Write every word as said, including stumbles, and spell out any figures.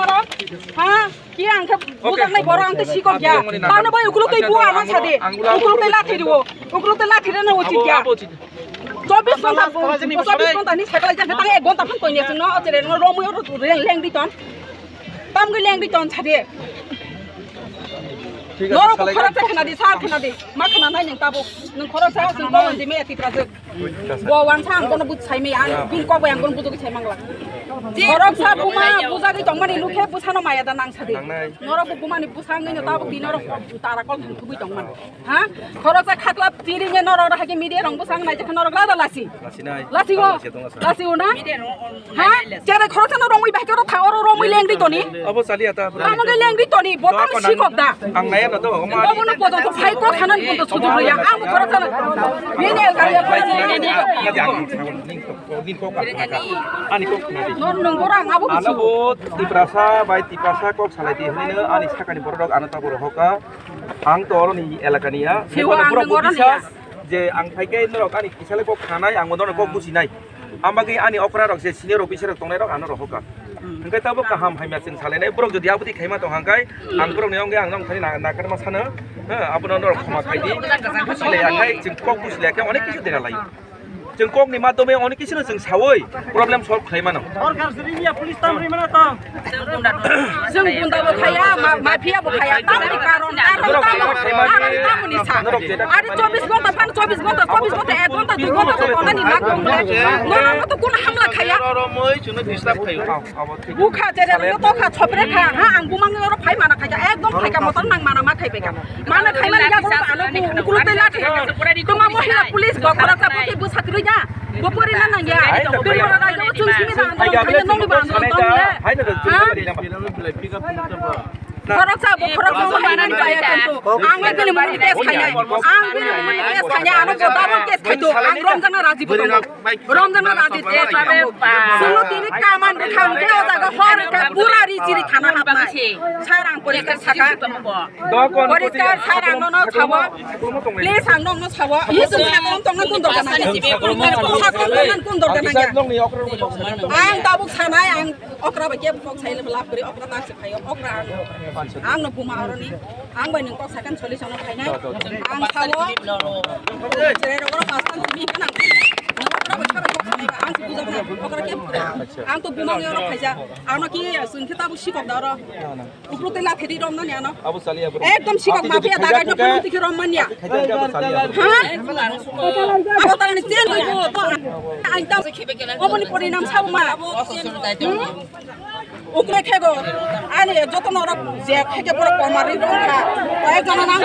maro. Ha? Ki ang khe bujak nai borok ang tei sikok ya. Tamo bai ukuluk tei bua ano sadi. Ukuluk tei lathi riwo. Ukuluk tei lathi reno uchit ya. Chobis ghonta, chobis ghonta ni sekla jang tang ek ghonta phan koini asung no, o chere no romwi oro leng di ton. Tam gwi leng di ton sadi. Norok khorok sa khna di, sa khna di. Ma khna nai nang tabuk. Nung khorok sa sung ko di me ati prajak. Bo wansa ang kono but sai me, ang bin kok bai ang kono bujuk sai mangla. Khorok sa buma bujagwi tongmani lukhe busano maya da nang sadi. Norok bo bumani busang nino tabuk di norok tara kol thang thubui tongmani. Ha? Khorok sa khakla tiri nge norok hake media rong busang nai jekha norok lada lasi. Lasi o. Lasi o na? Ha? Chere khorok sa no romwi bai kero tha oro romwi leng di toni. Abo chali ata. Tamo nge leng di toni, bo tamo sikok da. Ang nai no to. Bo no podo to phai ko thanan ko to sudu ya. Amo khorok sa. Bini el kari. Ani kok khna di. Nor nung borang abo. Ano bo Tiprasa bai Tiprasa kok salai di hwnwi no ani sakani borok ano ta borok hoka. Ang to oroni elakani ya. Siwa ang nung oroni ya. Je ang phaikhe norok ani kisale kok khanai ang bono kok businai. Amagwi ani okra rok je senior officer rok tongnai rok ano rohoka. Hwnkhe tabuk kaham hamya chwng salainai borok jodi aboni khaima tong hangkai ang borok ni ongwi ang nong thani nakarma sano. Ha, abono norok khoma khaidi. Busilai akhai chwng kok busilai akhai onek kisu dera lai. Chwng kok ni madhyome onek kisu no chwng sawi problem solve khlai mano. Sorkar sri ya police tam ri mana tong. Chwng gunda bo khaya, ma-, mafia bo khaya, tamni karon, karon tamo, karon tamoni sa. Ari chobis ghonta phan chobis ghonta, chobis ghonta ek ghonta dui ghonta ko konani mak tongle. Norok to kun hamla khaya. Bukha jere no to kha chopre kha, ha ang bumang oro phai mana khaika, ekdom khaika motor nang mana ma khai beka. Mana khai mana ya ko ano ukuluk te lati. Tuma mohila police bo khorok sa bo ke bu satri ja. Bo pori na nang ya. Beri ora ra jo chung simi da andolon khai nong ba andolon tong le. Ha? Khorok sa bo khorok sa bo hai nang kaya kanto. Ang le bini muni case khanya. Ang bini muni case khanya ano bo double case khaito. Ang rom jana raji bo tongo. Rom jana raji case khanya. Sulo tini kaman bwkhang ke o jaga hor ka pura ri chiri thana hapnai. Sar ang poriskar saka. Poriskar sar ang nono sawa. Please ang nono sawa. Hisung sakon tongna kun dorkar nangya. Sakon tongna kun dorkar nangya. Ang tabuk sanai ang okra ba kebo kok sai le lap kri okra tak se khayo okra ang. Ang no buma oroni. Ang bai nung kok sakan solution no khainai. Ang sawo. Jere rogoro pastan simi kanang. Okra ba khabai kok sai ang se bujak na. Okra kebo. Ang to buma ngoro khaija. Ang no ki sung kita bu sikok da oro. Upru tela thedi rom na niano. Abo chali abo. Ekdom sikok mafia dagai no pun tikhi rom mania. Ha? Abo tala ni chen doi bo. Ang ta. Omoni pori nam sabo ma. Ukre khego. Ani joto norok je khege pura komari rongkha. Ekjona nang.